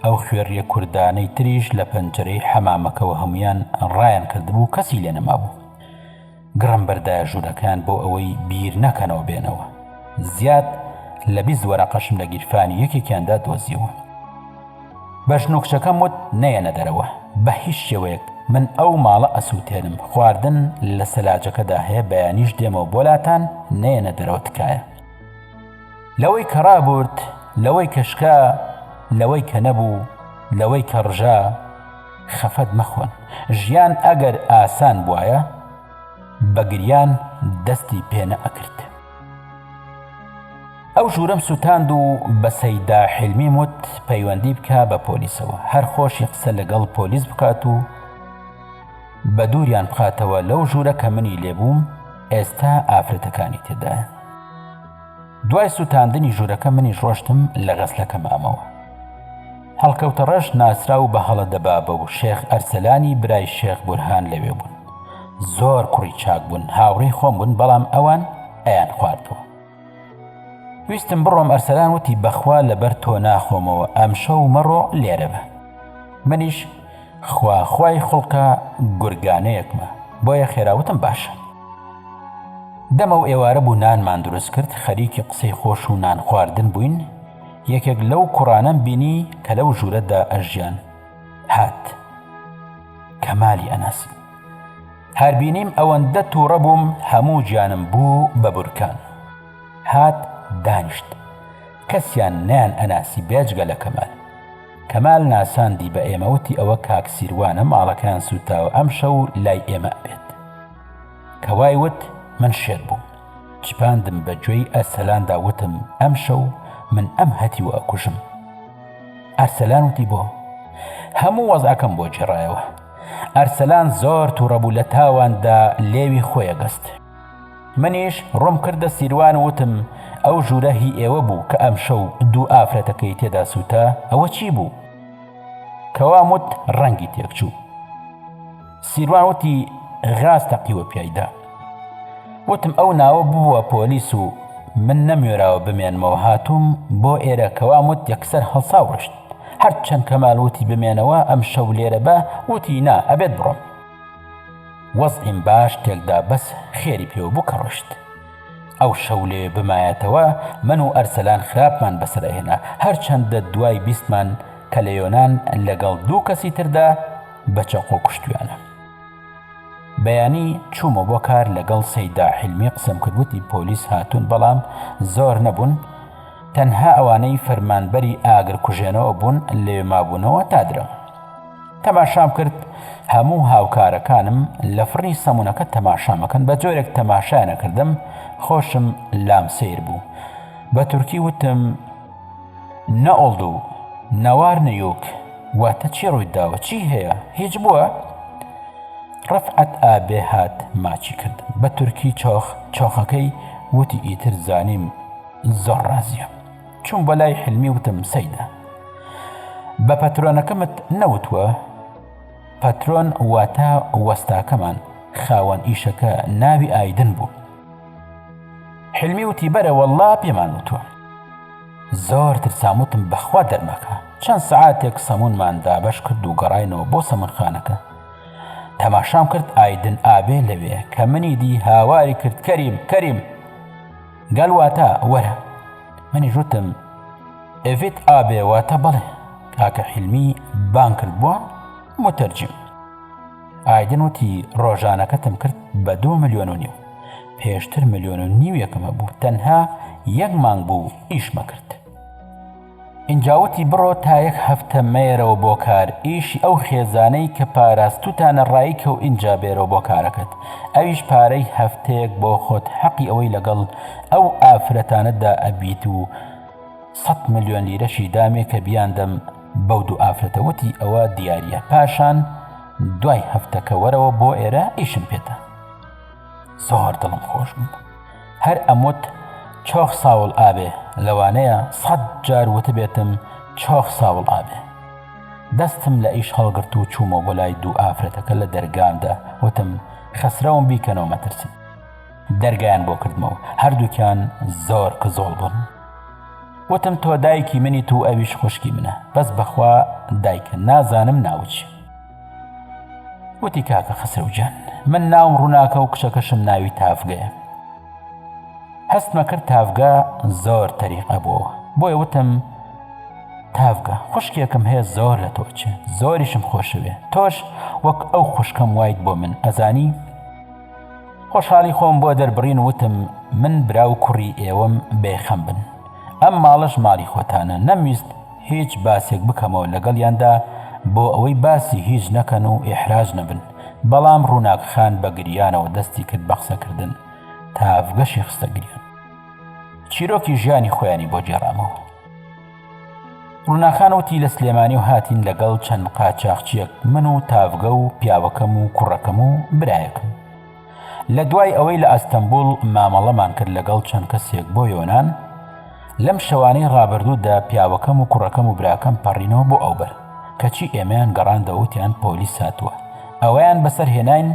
ئەو خوێڕیە کوردانەی تریش لە پەنجەرەی حەمامەکەوە هەمویان ڕایان کردبوو کەسی لێ نەمابوو گڕم بەردایە ژوورەکەیان بۆ ئەوەی بیر نەکەنەوە بێنەوە. زیاد لە 20 وەرەقەشم لە گیرفانی یەکێکیاندا دۆزیەوە. بە ژن و کچەکەم وت نەیەنە دەرەوە، بە هیچ شێوەیەک من ئەو ماڵە ئەسووتێنم، خواردن لە سەلاجەکەدا هەیە بەیانیش دێمەوە بۆ لاتان نەیەنە دەرەوە تکایە. لەوەی کە ڕابورد، لەوەی کە شکا، لەوەی کە نەبوو، لەوەی کە ڕژا، خەفەت مەخۆن ژیان ئەگەر ئاسان بوایە بە گریان دەستی پێ نەئەکرد. ئەو ژوورەم سوتاند و بە سەیدا حیلمیم وت پەیوەندی بکە بە پۆلیسەوە هەر خۆشی قسە لەگەڵ پۆلیس بکات و بە دووریان بخاتەوە لەو ژوورە کە منی لێبووم ئێستا ئافرەتەکانی تێدایە. دوای سوتاندنی ژوورەکە منیش ڕۆشتم لە غەسلەکە مامەوە. هەڵکەوتە ڕەش ناسراو بە هەڵە دەبابە و شێخ ئەرسەلانی برای شێخ بورهان لەوێ بوون. زۆر کوڕی چاک بوون، هاوڕێی خۆم بوون بەڵام ئەوان ئەیان خواردەوە. ویستم بڕۆم ئەرسەلان وتی بەخوا لەبەر تۆ ناخۆمەوە ئەمشەو مەڕۆ لێرە بە. منیش خوا خوای خوڵکە گورگانەیەکمە بۆیە خێرا وتم باشە. دەمە و ئێوارە بوو نانمان دروست کرد خەریکی قسەی خۆش و نان خواردن بووین یەکێک لەو کوڕانەم بینی کە لەو ژوورەدا ئەژیان هات کەمالی ئەناسی هەر بینیم ئەوەندە تووڕە بووم هەموو گیانم بوو بە بورکان هات دانیشت کەسیان نەیان ئەناسی بێجگە لە کەمال. کەمال ناساندی بە ئێمە وتی ئەوە کاک سیروانە ماڵەکەیان سووتاوە ئەمشەو لای ئێمە ئەبێت. کە وای وت من شێت بووم. چپاندم بە گوێی ئەرسەلاندا وتم ئەمشەو من ئەم هەتیوە ئەکوژم. ئەرسەلان وتی بۆ؟ هەموو وەزعەکەم بۆ گێڕایەوە. ئەرسەلان زۆر تووڕە بوو لە تاواندا لێوی خۆی ئەگەست. منیش ڕووم کردە سیروان و وتم، ئەو ژوورە هی ئێوە بوو کە ئەمشەو دوو ئافرەتەکەی تێدا سووتا، ئەوە چی بوو؟ کە وام وت ڕەنگی تێکچوو. سیروان وتی، غاز تەقیوە پیایدا. وتم ئەو ناوە ببووە پۆلیس و من نەموێراوە بمێنمەوە هاتووم بۆ ئێرە کە وام وت یەکسەر هەڵسا و ڕۆیشت. هەرچەند کەمال وتی بمێنەوە ئەمشەو لێرە بە، وتی نا ئەبێت بڕۆم. وەزعیم باش تێکدا بەس خێری پێوە بوو کە ڕۆشت. ئەو شەو لەوێ بمایەتەوە من و ئەرسەلان خراپمان بەسەر ئەهێنا هەرچەندە دوای بیستمان کە لە یۆنان لەگەڵ دوو کەسی تردا بە چەقۆ کوشتویانە. بەیانی چوومە بۆ کار لەگەڵ سەیدا حیلمی قسەم کرد وتی پۆلیس هاتوون بەڵام زۆر نەبوون تەنها ئەوانەی فەرمانبەری ئاگر کوژێنەوە بوون لەوێ مابوونەوە تا درەنگ. تەماشام کرد. هەموو هاوکارەکانم لە فڕنی سەمونەکە تەماشامەکەن بە جۆرێک تەماشایانەکردم خۆشم لام سەیر بوو بە تورکی وتم Ne oldu ne var ne yok واتە چی ڕووی داوە چی هەیە هیچ بووە؟ ڕەفعەت ئابێ هات ماچی کردم بە تورکی چۆخ چۆخەکەی وتی ئیتر زانیم زۆر ڕازیە چوم بۆ لای حلمی وتم سەیدە بە پەترۆنەکەمت نەوتووە پەترۆن واتە وەستاکەمان خاوەن ئیشەکە ناوی ئایدن بوو حلمی وتی بەرە وەڵڵا پێمان وتووە زۆر ترسام وتم بەخوا دەرمەکە چەند سەعاتێک سەمونمان دابەش کرد و گەڕاینەوە بۆ سەمونخانەکە تەماشام کرد ئایدن ئابێ لەوێ کە منی دی هاواری کرد کەریم کەریم گەل واتە وەرە منیش وتم ئێڤێت ئابێ واتە بەڵێ کاکە حیلمی بان کرد بووە متەرجم ئایدن وتی ڕۆژانەکەتم کرد بە دو ملیۆن و نیو پێشتر ملیۆن و نیوێکم هەبوو تەنها یەک مانگ بوو ئیشمە کرد ئینجا وتی بڕۆ تا یەک هەفتە مەیەرەوە بۆ کار ئیشی ئەو خێزانەی کە پاراستوتانە ڕایکە و ئینجا بێرەوە بۆ کارەکەت ئەویش پارەی هەفتەیەک بۆ خۆت حەقی ئەوەی لەگەڵ ئەو ئافرەتانەدا ئەبیت و سەد ملیۆن لیرەشی دامێ کە بیاندەم بەو دوو ئافرەتە وتی ئەوە دیاریە پاشان دوای هەفتەکە وەرەوە بۆ ئێرە ئیشم پێتە زۆر دڵم خۆش بوو هەر ئەموت چۆخ ساوڵ ئابێ لەوانەیە سەد جار وتبێتم چۆخ ساوڵ ئابێ دەستم لە ئیش هەڵگرت و چوومەوە بۆ لای دوو ئافرەتەکە لە دەرگامدا وتم خەسرەوم بیکەنەوە مەترسن دەرگایان بۆ کردمەوە هەردووکیان زۆر کزۆڵ بوون وتم تۆ دایکی منی تو ئەویش خوشکی منە بەس بەخوا دایکە نازانم ناوچی وتی کاکە خەسرەو گیان من ناوم ڕووناکە و کچەکەشم ناوی تاڤگەیە هەستمە کرد تاڤگە زۆر تەریقە بووەوە بۆیە وتم تاڤگە خوشکێکم هەیە زۆر لە تۆ چێ زۆریشم خۆشەوێ تۆش وەک ئەو خوشکەم وایت بۆ من ئەزانی خۆشحاڵی خۆم بۆ دەربڕین وتم من برا و کوڕی ئێوەم بێخەم بن ئەم ماڵەش ماڵی خۆتانە نەمویست هیچ باسێک بکەمەوە لەگەڵیاندا بۆ ئەوەی باسی هیچ نەکەن و ئیحراج نەبن بەڵام ڕووناک خان بە گریانەوە دەستی کرد بە قسەکردن تاڤگەشی خستە گریان چیرۆکی ژیانی خۆیانی بۆ گێڕامەوە ڕووناکخان وتی لە سلێمانی و هاتین لەگەڵ چەند قاچاخچیەک من و تاڤگە و پیاوەکەم و کوڕەکەم و برایەکم لە دوای ئەوەی لە ئەستەمبوڵ مامەڵەمان کرد لەگەڵ چەند کەسێک بۆ یۆنان، لەم شەوانەی ڕابردوودا پیاوەکەم و کوڕەکەم و براکەم پەڕینەوە بۆ ئەوبەر، کەچی ئێمەیان گەڕاندەوە وتیان پۆلیس هاتووە، ئەوەیان بەسەر هێناین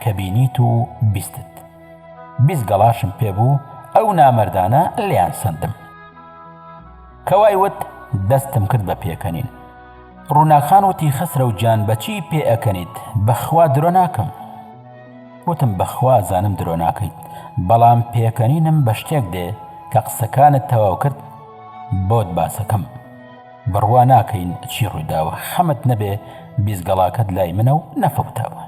کە بینیت و بیستت. 20 گەڵاشم پێ بوو، ئەو نامەردانە لێیان سەندم. کە وای وت دەستم کرد بە پێکەنین. ڕووناکخان وتی خەسرەو گیان بەچی پێ ئەکەنیت، بەخوا درۆ ناکەم. وتم بەخوا ئەزانم درۆ ناکەیت بەڵام پێکەنینم بە شتێک دێ کە قسەکانت تەواو کرد بۆت باسەکەم بڕوا ناکەین چی ڕوویداوە خەمت نەبێ بیزگەڵاکەت لای منە و نەفەوتاوە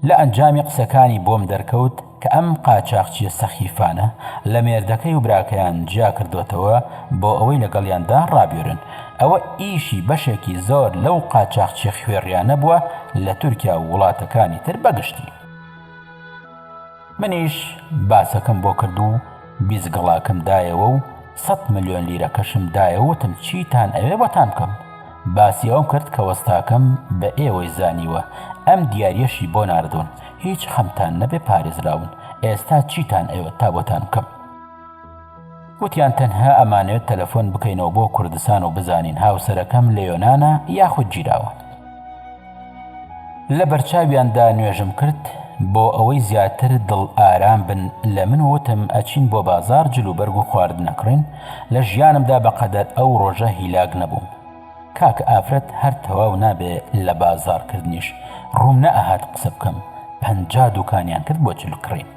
لە ئەنجامی قسەکانی بۆم دەرکەوت کە ئەم قاچاخچیە سەخیفانە لە مێردەکەی و براکەیان جیا کردۆتەوە بۆ ئەوەی لەگەڵیاندا ڕابیۆرن، ئەوە ئیشی بەشێکی زۆر لەو قاچاخچیە خوێڕیانە بووە لە تورکیا و وڵاتەکانی تر بەگشتی. منیش باسەکەم بۆ کرد و بیزگڵاکەم دایەوە و سەت ملیۆن لیرەکەشم دایەوە وتم چیتان ئەوێ بۆتان بکەم. باسی ئەوەم کرد کە وەستاکەم بە ئێوەی زانیوە ئەم دیاریەشی بۆ ناردوون هیچ خەمتان نەبێ پارێزراون ئێستا چیتان ئەوێت تا بۆتان بکەم وتیان تەنها ئەمانەوێت تەلەفۆن بکەینەوە بۆ کوردستان و بزانین هاوسەرەکەم لە یۆنانە یاخود گیراوە لە بەرچاویاندا نوێژم کرد بۆ ئەوەی زیاتر دڵ ئارام بن لە من وتم ئەچین بۆ بازار جل و بەرگ و خواردن ئەکڕین لە ژیانمدا بەقەدەر ئەو ڕۆژە هیلاک نەبووم کاکە ئافرەت هەر تەواو نابێ لە بازاڕ کردنیش ڕووم نەئەهات قسە بکەم 50 دوکانیان کرد بۆ جل کڕین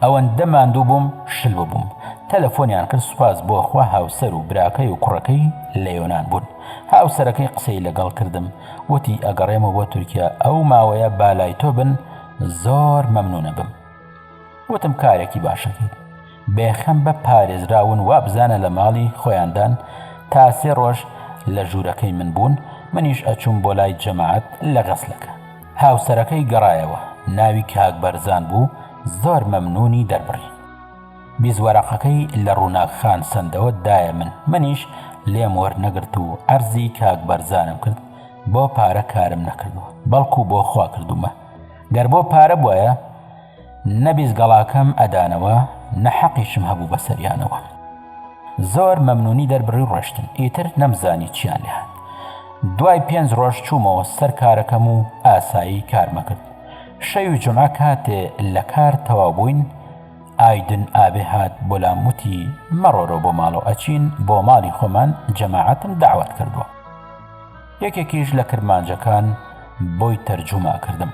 ئەوەندە ماندوو بووم شل ببووم تەلەفۆنیان کرد سوپاس بۆ خوا هاوسەر و براکەی و کوڕەکەی لە یۆناان بوون هاوسەرەکەی قسەی لەگەڵ کردم وتی ئەگەڕێمەوە بۆ تورکیا ئەو ماوەیە بالای تۆ بن زۆر مەمنونە بم وتم کارێکی باشەکەیت بێخەم بە پارێزراون وابزانە لە ماڵی خۆیاندان تا سێ ڕۆژ لە ژوورەکەی من بوون. منیش ئەچووم بۆ لای جەماعەت لە غەسلەکە. هاوسەرەکەی گەڕایەوە، ناوی کاک بەرزان بوو، زۆر مەمنوونی دەربڕی. 20 وەرەقەکەی لە ڕووناک خان سەندەوە دایە من، منیش لێم وەرنەگرت و عەرزی کاک بەرزانم کرد بۆ پارە کارم نەکردووە، بەڵکو بۆ خوا کردوومە. گەر بۆ پارە بوایە نە 20 گەڵاکەم ئەدانەوە نە حەقیشم هەبوو بەسەریانەوە. زۆر مەمنونی دەربڕی و ڕۆشتن ئیتر نەمزانی چیان لێهات. دوای پێنج ڕۆژ چوومەوە سەر کارەکەم و ئاسایی کارمەکرد. شەوی جومعە کاتێ لە کار تەواو بووین ئایدن ئابێ هات بۆ لام وتی مەڕۆرۆ بۆ ماڵەوە ئەچین بۆ ماڵی خۆمان جەماعەتم دەعوەت کردووە. یەکێکیش لە کرمانجەکان بۆی تەرجومە کردم.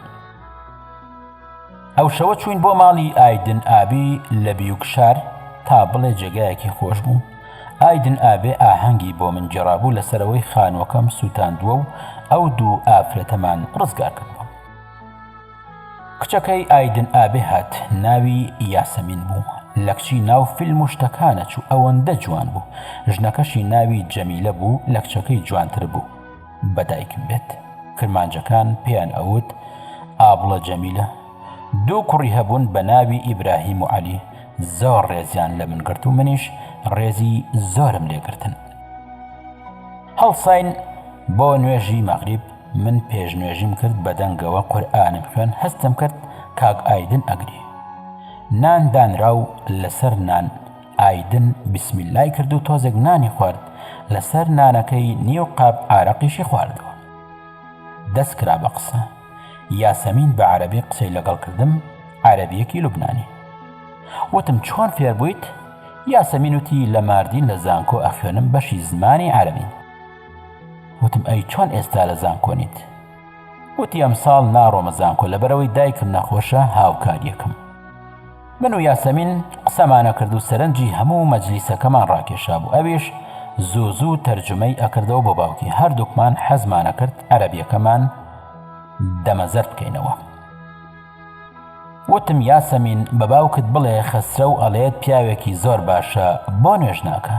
ئەو شەوە چوین بۆ ماڵی ئایدن ئابی لە بیوکشار تا بڵێ جێگایەکی خۆش بوو. ئایدن ئابێ ئاهەنگی بۆ من گێڕابوو لەسەرەوەی خانووەکەم سووتاندووە و ئەو دوو ئافرەتەمان ڕزگار کردووە. کچەکەی ئایدن ئابێ هات ناوی یاسەمین بوو لە کچی ناو فیلم و شتەکانە چوو ئەوەندە جوان بوو ژنەکەشی ناوی جەمیلە بوو لە کچەکەی جوانتر بوو بە دایکم بێت کرمانجەکان پێیان ئەوت ئابڵە جەمیلە دوو کوڕی هەبوون بە ناوی ئیبراهیم و عەلی زۆر ڕێزیان لە من گرت و منیش ڕێزی زۆرم لێگرتن هەڵساین بۆ نوێژی مەغریب من پێش نوێژیم کرد بە دەنگەوە قورئانم خوێن هەستم کرد کاک ئایدن ئەگری نان دانرا و لەسەر نان ئایدن بیسمیلای کرد و تۆزێک نانی خوارد لەسەر نانەکەی نیو قاپ ئارەقیشی خواردەوە دەست کرا بە قسە یاسەمین بە عەرەبی قسەی لەگەڵ کردم عەرەبیەکی لوبنانی وتم چۆن فێر بوویت یاسەمین وتی لە ماردین لە زانکۆ ئەخوێنم بەشی زمانی عەرەبی وتم ئەی چۆن ئێستا لە زانکۆ نیت؟ وتی ئەمساڵ ناڕۆمە زانکۆ لەبەرئەوەی دایکم نەخۆشە هاوکاریەکەم. من و یاسەمین قسەمانە کرد و سەرنجی هەموو مەجلیسەکەمان ڕاکێشابوو ئەویش زوو زوو تەرجومەی ئەکردەوە بۆ باوکی هەردووکمان حەزمانە کرد عەرەبیەکەمان دەمەزەرد بکەینەوە. وتم یاسەمین بە باوکت بڵێ خەسرەو ئەڵێت پیاوێکی زۆر باشە بۆ نوێژ ناکا؟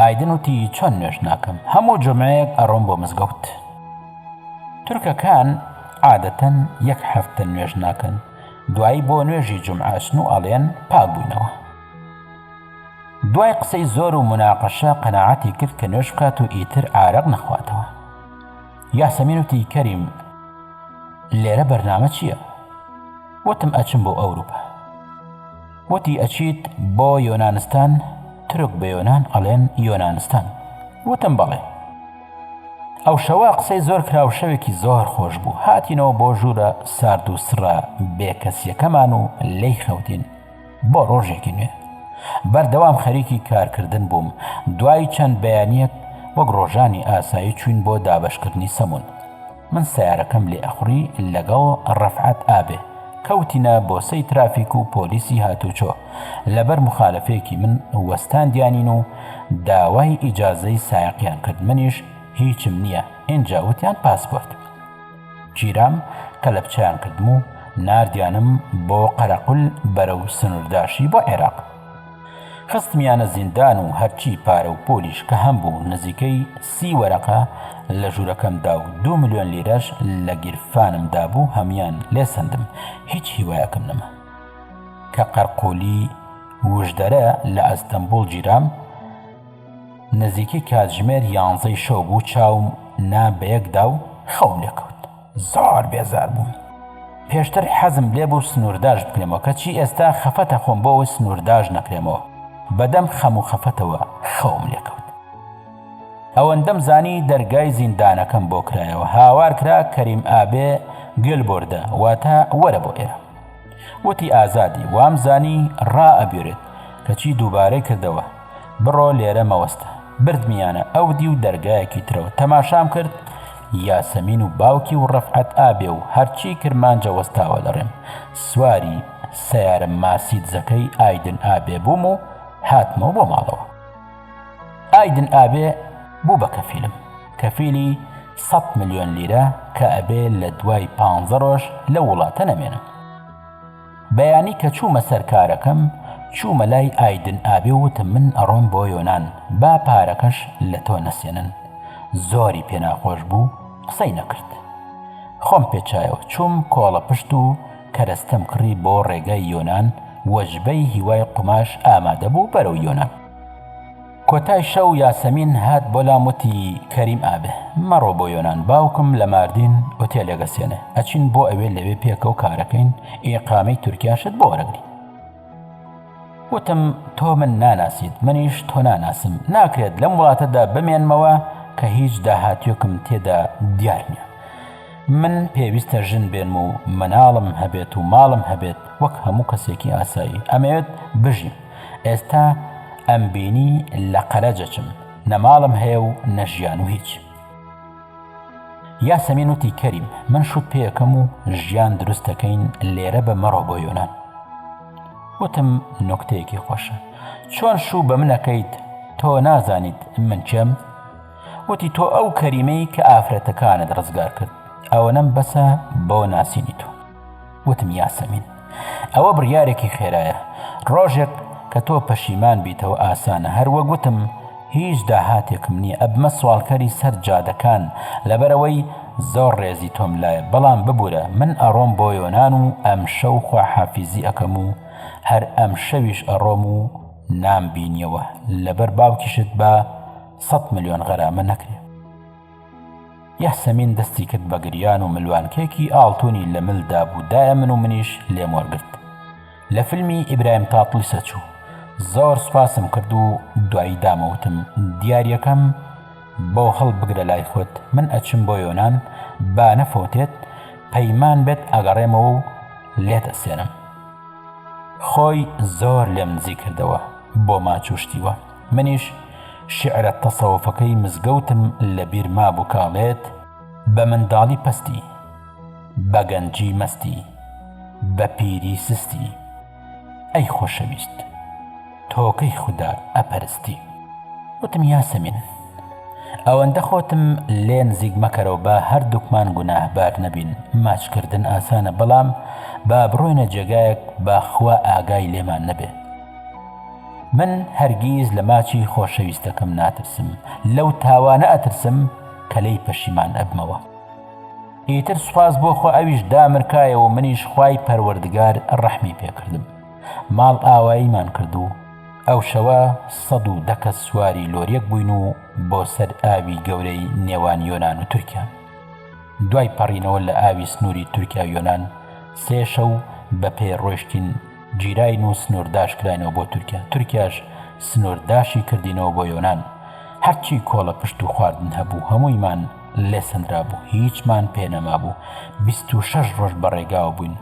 ئایدن وتی چۆن نوێژ ناکەم هەموو جومعەیەک ئەڕۆم بۆ مزگەوت. تورکەکان عادەتەن یەک هەفتە نوێژ ناکەن دوایی بۆ نوێژی جومعە ئەچن و ئەڵێن پاک بووینەوە. دوای قسەی زۆر و مناقەشە قەناعەتی کرد کە نوێژ بکات و ئیتر ئارەق نەخواتەوە. یاسەمین وتی کەریم لێرە بەرنامە چییە؟ وتم ئەچم بۆ ئەوروپا. وتی ئەچیت بۆ یۆنانستان؟ تورک بە یۆنان ئەڵێن یۆنانستان. وتم بەڵێ. ئەو شەوە قسەی زۆر کرا و شەوێکی زۆر خۆش بوو. هاتینەوە بۆ ژوورە سارد و سڕە بێکەسیەکەمان و لێی خەوتین. بۆ ڕۆژێکی نوێ. بەردەوام خەریکی کارکردن بووم. دوای چەند بەیانییەک وەک ڕۆژانی ئاسایی چووین بۆ دابەشکردنی سەموون. من سەیارەکەم لێ ئەخوڕی لەگەڵ ڕەفعەت ئابێ کەوتینە بۆسەی ترافیک و پۆلیسی هاتوچۆ لەبەر مخالەفەیەکی من وەستاندیانین و داوای ئیجازەی سایەقیان کرد منیش هیچم نییە ئینجا وتیان پاسپۆرت گیرام کەلەپچەیان کردم و ناردیانم بۆ قەرەقول بەرەو سنورداشی بۆ عێراق. خستمیانە زیندان و هەرچی پارە و پۆلیش کە هەمبوو نزیکەی سی وەرەقە لە ژوورەکەمدا و دوو ملیۆن لیرەش لە گیرفانمدا بوو هەموویان لێ سەندم هیچ هیوایەکم نەما. کە قەرقولی وژدەرە لە ئەستەنبوڵ گیرام، نزیکەی کاتژمێر یانزەی شەو بوو چاوم نا بەیەکدا و خەوم لێکەوت. زۆر بێزار بووم. پێشتر حەزم لێ بوو سنوورداش بکرێمەوە کەچی ئێستا خەفەتە خۆم بۆ ئەوەی سنوورداش نەکرێمەوە. بەدەم خەم و خەفەتەوە خەوم لێکەوت. ئەوەندەم زانی دەرگای زیندانەکەم بۆ کرایەوە هاوار کرا کەریم ئابێ گێل بۆردە واتە وەرە بۆ ئێرە. وتی ئازادی وام زانی ڕائەبوێرێت کەچی دووبارەی کردەوە بڕۆ لێرە مەوەستە بردمیانە ئەو دیو دەرگایەکی ترەوە تەماشام کرد یاسەمین و باوکی و ڕەفعەت ئابێ و هەرچی کرمانجە وەستاوە لە ڕێم سواری سەیارە مارسیدزەکەی ئایدن ئابێ بووم و هاتمەوە بۆ ماڵەوە ئایدن ئابێ بوو بە کەفیلم کەفیلی 100 ملیۆن لیرە کە ئەبێ لە دوای پ ڕۆژ لە وڵاتە نەمێنم بەیانی کە چوومە سەر کارەکەم چوومە لای ئایدن ئابێ و وتم من ئەڕۆم بۆ یۆنان با پارەکەش لە تۆ نەسێنن. زۆری پێناخۆش بوو قسەی نەکرد. خۆم پێچایەوە چووم کۆڵە پشت و کەرەستەم کڕی بۆ ڕێگای یۆنان وەجبەی هیوای قوماش ئامادە بوو بەرەو یۆنان. کۆتای شەو یاسەمین هات بۆ لام وتی کەریم ئابێ مەڕۆ بۆ یۆنان باوکم لە ماردین ئوتێلێک ئەسێنێ ئەچین بۆ ئەوێ لەوێ پێکەوە کارەکەین ئیقامەی تورکیاشت بۆ وەرەگرین. وتم تۆ من ناناسیت منیش تۆ ناناسم ناکرێت لەم وڵاتەدا بمێنمەوە کە هیچ داهاتوێکم تێدا دیار نییە من پێویستە ژن بێنم و مناڵم هەبێت و ماڵم هەبێت وەک هەموو کەسێکی ئاسایی ئەمەوێت بژیم ئێستا ئەمبینی لە قەرەجەچم نە ماڵم هەیە و نە ژیان و هیچ. یاسەمین وتی کەریم من شوت پێەکەم و ژیان دروست دەکەین لێرە بە مەڕۆ بۆ یۆناان. وتم نوکتەیەکی خۆشە چۆن شوو بە منەکەیت تۆ نازانیت من کێم؟ وتی تۆ ئەو کەریمەی کە ئافرەتەکانت ڕزگار کرد ئەوەنەم بەسە بۆ ناسینی تۆ. وتم یاسەمین ئەوە بڕیارێکی خێرایە ڕۆژێک کە تۆ پەشیمان بیتەوە ئاسانە هەر وەک وتم هیچ داهاتێکم نییە ئەبمە سواڵکەری سەر جادەکان لەبەرئەوەی زۆر ڕێزی تۆم لایە بەڵام ببورە من ئەڕۆم بۆ یۆنان و ئەمشەو خواحافیزی ئەکەم و هەر ئەمشەویش ئەڕۆم و نامبینیەوە لەبەر باوکیشت با سەت ملیۆن غەرامە نەکرێ. یاسەمین دەستی کرد بە گریان و ملوانکێکی ئاڵتونی لە مل دابوو دایە من و منیش لێم وەرگرت. لە فیلمی ئیبراهیم تاتڵیسە چوو. زۆر سوپاسم کرد و دوایی دامە وتم دیاریەکەم بۆ هەڵبگرە لای خۆت من ئەچم بۆ یۆنان با نەفەوتێت پەیمان بێت ئەگەڕێمەوە و لێت ئەسێنم. خۆی زۆر لێم نزیک کردەوە بۆ ماچ و شتی وا. منیش شیعرە تەسەوفەکەی مزگەوتم لە بیر مابوو کە ئەڵێت، بە منداڵی پەستی، بە گەنجی مەستی، بە پیری سستی، ئەی خۆشەویست تۆ کەی خودا ئەپەرستی؟ وتم یاسەمین ئەوەندە خۆتم لێ نزیک مەکەرەوە با هەردووکمان گوناهبار نەبین، ماچکردن ئاسانە بەڵام با بڕۆینە جێگایەک با خوا ئاگای لێمان نەبێ. من هەرگیز لە ماچی خۆشەویستەکەم ناترسم، لەو تاوانە ئەترسم کە لێی پەشیمان ئەبمەوە. ئیتر سوپاس بۆ خوا ئەویش دامرکایەوە و منیش خوای پەروەردگار ڕەحمی پێکردم. ماڵ ئاواییمان کرد و ئەو شەوە 110 کەس سواری لۆریەک بووین و بۆ سەر ئاوی گەورەی نێوان یۆنان و تورکیا. دوای پەڕینەوە لە ئاوی سنووری تورکیا و یۆنان سێ شەو بە پێ ڕۆیشتین گیراین و سنوورداش کراینەوە بۆ تورکیا، تورکیاش سنوورداشی کردینەوە بۆ یۆنان. هەرچی کۆڵە پشت و خواردن هەبوو هەموویمان لێ سەندرابوو، هیچمان پێ نەمابوو. 26 ڕۆژ بە ڕێگاوە بووین،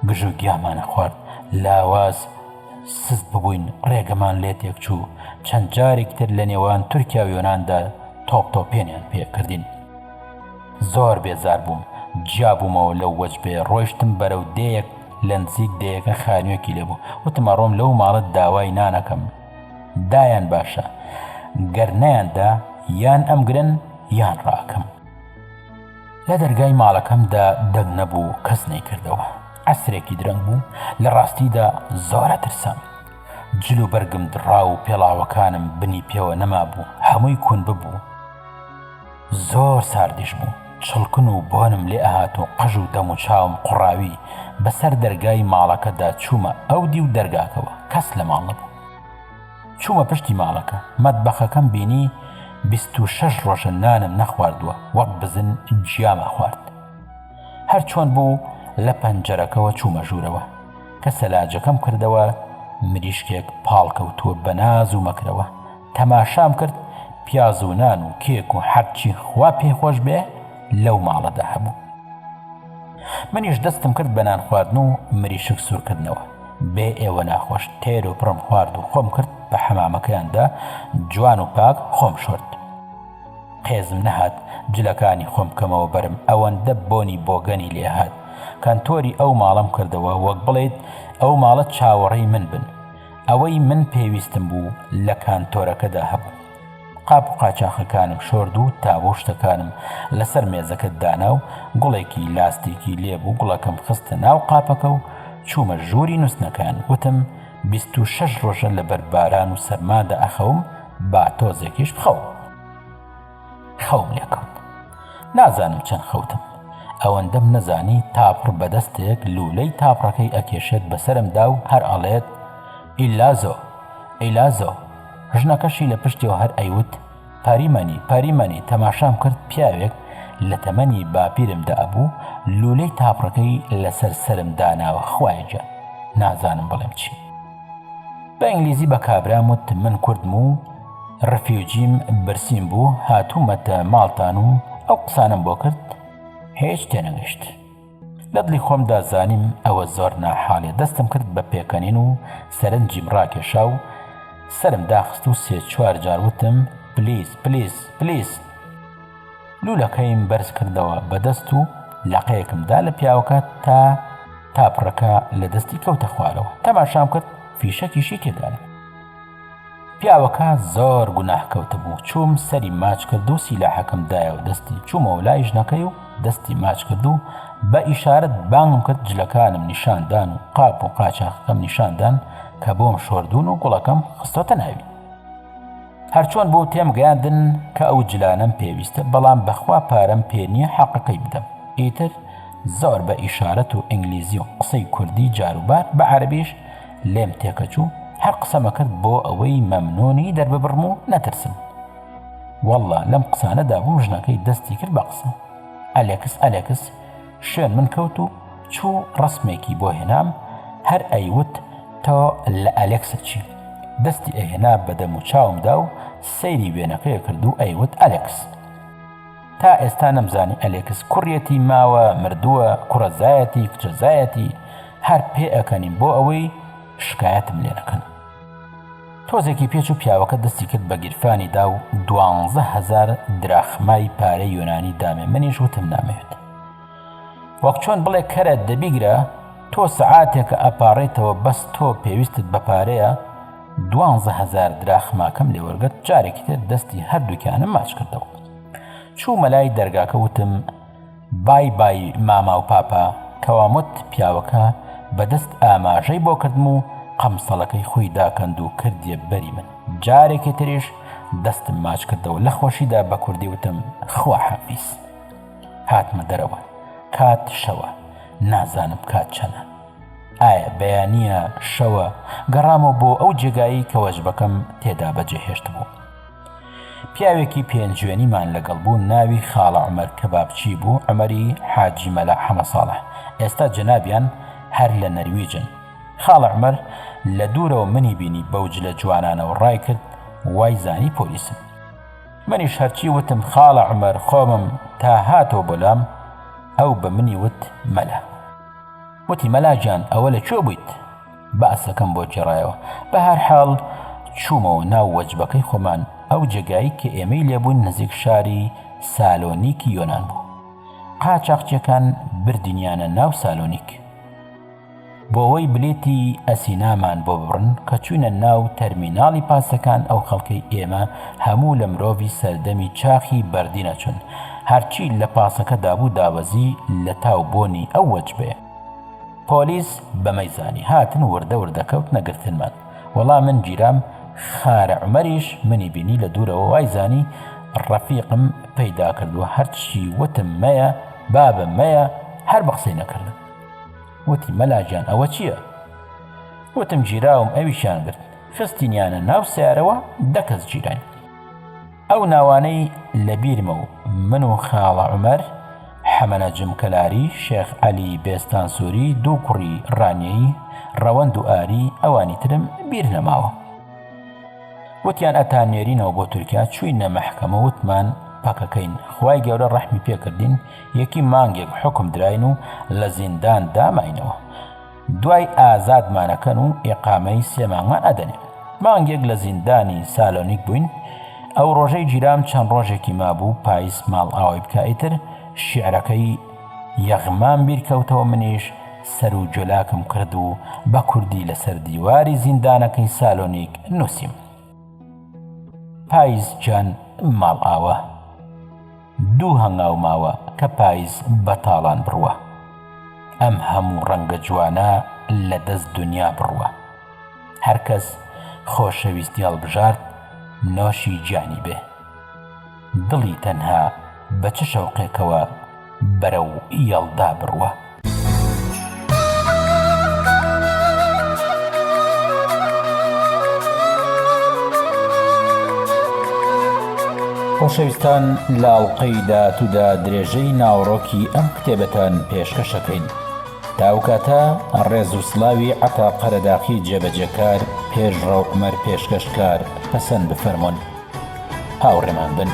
گژ و گیامان ئەخوارد، لاواز سست ببووین، ڕێگەمان لێ تێکچوو. چەند جارێکی تر لە نێوان تورکیا و یۆناندا تۆپ تۆپێنیان پێ کردین. زۆر بێزار بووم، جیا بوومەوە لەو وەجبەیە، ڕۆیشتم بەرەو دێیەک لە نزیک دێیەکە خانوویەکی لێ بوو، وتم ئەڕۆم لەو ماڵە داوای نان ئەکەم، دایان باشە، گەر نەیاندا یان ئەمگرن یان ڕائەکەم. لە دەرگای ماڵەکەمدا دەنگ نەبوو، کەس نەیکردەوە. عەسرێکی درەنگ بوو، لە ڕاستیدا زۆر ئەترسام. جل و بەرگم دڕا و پێڵاوەکانم بنی پێوە نەمابوو، هەمووی کون ببوو. زۆر ساردیش بوو، چڵکن و بۆنم لێ ئەهات و قژ و دەم و چاوم قوڕاوی، بەسەر دەرگای ماڵەکەدا چوومە ئەو دیو دەرگاکەوە، کەس لە ماڵ نەبوو. چوومە پشتی ماڵەکە، مەتبەخەکەم بینی 26 ڕۆژە نانم نەخواردووە، وەک بزن گیام ئەخوارد. هەر چۆن بوو لە پەنجەرەکەوە چوومە ژوورەوە، کە سەلاجەکەم کردەوە مریشکێک پاڵکەوتووە بە ناز و مەکرەوە، تەماشام کرد پیاز و نان و کێک و هەرچی خوا پێی خۆش بێ لەو ماڵەدا هەبوو. منیش دەستم کرد بە نان خواردن و مریشک سوورکردنەوە. بێ ئێوە ناخۆش تێر و پڕم خوارد و خۆم کرد بە حەمامەکەیاندا جوان و پاک خۆم شۆرد. قێزم نەهات جلەکانی خۆم بکەمەوە بەرم ئەوەندە بۆنی بۆگەنی لێ هات. کەنتۆری ئەو ماڵەم کردەوە وەک بڵێیت ئەو ماڵە چاوەڕێی من بن. ئەوەی من پێویستم بوو لە کانتۆرەکەدا هەبوو. قاپ و قاچاخەکانم شۆرد و تاوە و شتەکانم لەسەر مێزەکە دانا و گوڵێکی لاستیکی لێبوو گوڵەکەم خستە ناو قاپەکە و چوومە ژووری نووستنەکان وتم 26 ڕۆژە لەبەر باران و سەرمادا ئەخەوم با تۆزێکیش بخەوم. خەوم لێکەوت. نازانم چەند خەوتم. ئەوەندەم نەزانی تاپڕ بە دەستێک لوولەی تاپڕەکەی ئەکێشێت بەسەرمدا و هەر ئەڵێت، ئیلازۆ! ئیلازۆ! ژنەکەشی لە پشتیەوە هەر ئەیوت، پاریمەنی، پاریمەنی، تەماشام کرد پیاوێک لە تەمەنی باپیرمدا ئەبوو، لوولەی تاپڕەکەی لەسەر سەرم داناوە، خوایە گیان! نازانم بڵێم چی. بە ئینگلیزی بە کابرام وت من کوردم و refugee م برسیم بوو هاتوومەتە ماڵتان و ئەو قسانەم بۆ کرد هێچ تێنەگەشت. لە دڵی خۆمدا زانیم ئەوە زۆر ناحاڵیە دەستم کرد بە پێکەنین و سەرنجیم ڕاکێشا و سەرم داخست و سێ چوار جار وتم please please please. لوولەکەیم بەرز کردەوە بە دەست و لەقەیەکم دا لە پیاوەکە تا تاپڕەکە لە دەستی کەوتە خوارەوە تەماشام کرد فیشەکیشی تێدایە. پیاوەکە زۆر گوناه کەوتبوو چووم سەری ماچ کرد و سیلاحەکەم دایەوە دەستی چوومەوە لای ژنەکەی و دەستی ماچ کرد و بە ئیشارەت بانگم کرد جلەکانم نیشان دان و قاپ و قاچاخەکەم نیشان دان کە بۆم شۆردوون و گوڵەکەم خستۆتە ناوی. هەرچۆن بوو تێم گەیاندن کە ئەو جلانەم پێویستە بەڵام بەخوا پارەم پێ نییە حەقەکەی بدەم ئیتر زۆر بە ئیشارەت و ئینگلیزی و قسەی کوردی جاروبار بە عەرەبیش لێم تێکەچوو هەر قسەمە کرد بۆ ئەوەی مەمنونی دەرببڕم و نەترسن واللە لەم قسانەدا بووم ژنەکەی دەستی کرد بە قسە ئەلێکس ئەلێکس شوێن من کەوت و چوو ڕەسمێکی بۆ هێنام هەر ئەیوت تۆ لە ئەلێکسە چی دەستی ئەهێنا بە دەم و چاومدا و سەیری وێنەکەی کرد و ئەیوت ئەلێکس تا ئێستا نەمزانی ئەلێکس کوڕیەتی ماوە مردووە کوڕەزایەتی کچەزایەتی هەر پێ ئەکەنیم بۆ ئەوەی شکایەتم لێ نەکەن تۆزێکی پێچ و پیاوەکە دەستی کرد بە گیرفانی دا و 12000 دراخمای پارەی یۆنانی دامێ منیش وتم نامەوێت وەک چۆن بڵێ کەرە دەبیگرە تۆ سەعاتێکە ئەپاڕێتەوە بەس تۆ پێویستت بە پارەیە 12000 دراخماکەم لێوەرگرت جارێکی تر دەستی هەردووکیانم ماچ کردەوە چوومە لای دەرگاکە وتم بای بای ماما و پاپا کەواموت پیاوەکە بە دەست ئاماژەی بۆ کردم و قەمسەڵەکەی خۆی داکەند و کردیە بەری من جارێکی تریش دەستم ماچ کردەوە لە خۆشیدا بە کوردی وتم خوا حافیز هاتمە دەرەوە کات شەوە نازانم کات چەنە ئایا بەیانیە شەوە گەڕامەوە بۆ ئەو جێگایی کە وەجبەکەم تێدا بەجێهێشتبوو پیاوێکی پێنجوێنیمان لەگەڵ بوو ناوی خاڵە عومەر کەبابچی بوو عومەری حاجی مەلا حەمەساڵح ئێستا جەنابیان هەر لە نەرویجن خاڵە عومەر لە دوورەوە منی بینی بەو جلە جوانانەوە ڕای کرد وای زانی پۆلیسم منیش هەرچی وتم خاڵە عومەر خۆمم تا هاتەوە بۆلام ئەو بە منی وت مەلا وتی مەلا گیان ئەوە لە کوێ بوویت باسەکەم بۆ گێڕایەوە. بە هەر حاڵ چوومەوە ناو وەجبەکەی خۆمان، ئەو جێگایەی کە ئێمەی لێبووین نزیک شاری سالۆنیکی یۆنان بوو. قاچاخچیەکان بردینیانە ناو سالۆنیک. بۆ ئەوەی بلێتی ئەسینامان بۆ ببڕن، کە چووینە ناو تەرمیناڵی پاسەکان ئەو خەڵکەی ئێمە هەموو لە مرۆڤی سەردەمی چاخی بەردینە چوون. هەرچی لە پاسەکەدا بوو دابەزی لە تاو بۆنی ئەو وەجبەیە. پۆلیس بەمەی زانی هاتن وردە وردە کەوتنە گرتنمان وەڵا من گیرام خارە عومەریش منی بینی لە دوورەوە وای زانی ڕەفیقم پەیدا کردووە هەرچی وتم مەیە بابە مەیە هەر بە قسەی نەکردم وتی مەلا گیان ئەوە چییە؟ وتم گیراوم ئەویشیان گرت خستینیانە ناو سیارەوە دە کەس گیراین ئەو ناوانەی لە بیرمە و من و خاڵە عومەر، حەمەنەجم کەلاری، شێخ عەلی بێستانسووری، دوو کوڕی ڕانیەیی، ڕەوەند و ئاری، ئەوانی ترم بیر نەماوە. وتیان ئەتاننێرینەوە بۆ تورکیا، چووینە مەحکەمە وتمان پەکەکەین، خوای گەورە ڕەحمی پێکردین، یەکی مانگێک حوکم دراین و لە زینداندا ماینەوە. دوای ئازادمان ئەکەن و ئیقامەی سێ مانگمان ئەدەنێ. مانگێک لە زیندانی سالۆنیک بووین، ئەو ڕۆژەی گیرام چەند ڕۆژێکی مابوو پایز ماڵئاوای بکا ئیتر شیعرەکەی یەغمام بیر کەوتەوە منیش سەر و گوێلاکم کرد و بە کوردی لەسەر دیواری زیندانەکەی سالۆنیک نووسیم. پایز گیان ماڵئاوا. دوو هەنگاو ماوە کە پایز بە تاڵان بڕوا. ئەم هەموو ڕەنگە جوانە لە دەست دونیا بڕوا. هەر کەس خۆشەویستی هەڵبژارد نۆشی گیانی بێ. دڵی تەنها بە چ شەوقێکەوە بەرەو یەڵدا بڕوا. خۆشەویستان لە ئەڵقەی داهاتوودا درێژەی ناوەڕۆکی ئەم کتێبەتان پێشکەشەکەین. تا ئەو کاتە ڕێز و سڵاوی عەتا قەرەداخی جێبەجێکار، پێشڕەو عومەر پێشکەشکار پەسەند بفەرموون. هاوڕێمان بن.